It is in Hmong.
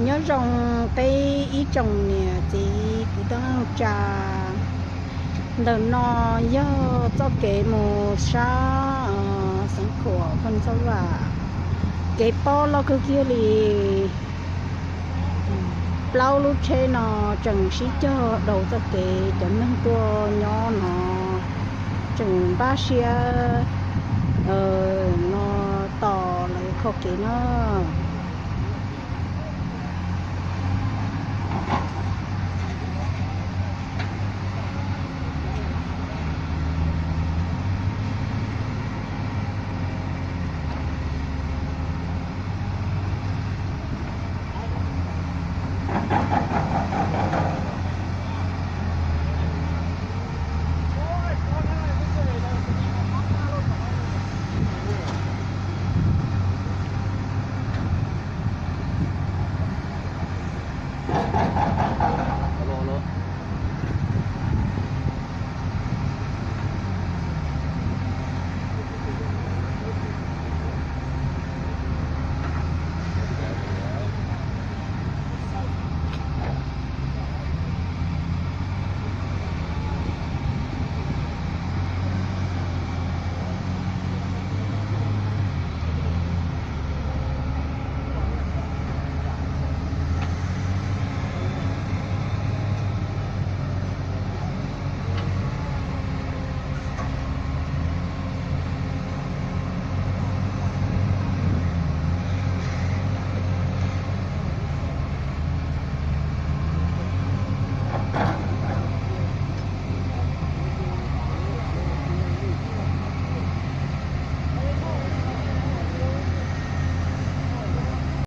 Nyob zoo peb ib tsoom niam txiv kwv tij neej tsa. Ntawm no yog txoj kev mus sab Xeev Khuam Phooj Xab Vam, kev pob loj kawg kiag li. Plaub lub tsheb no tseem sib cog daus txoj kev, cov neeg tuaj nyob no tseem npaj siab no tos lawv kho kev no.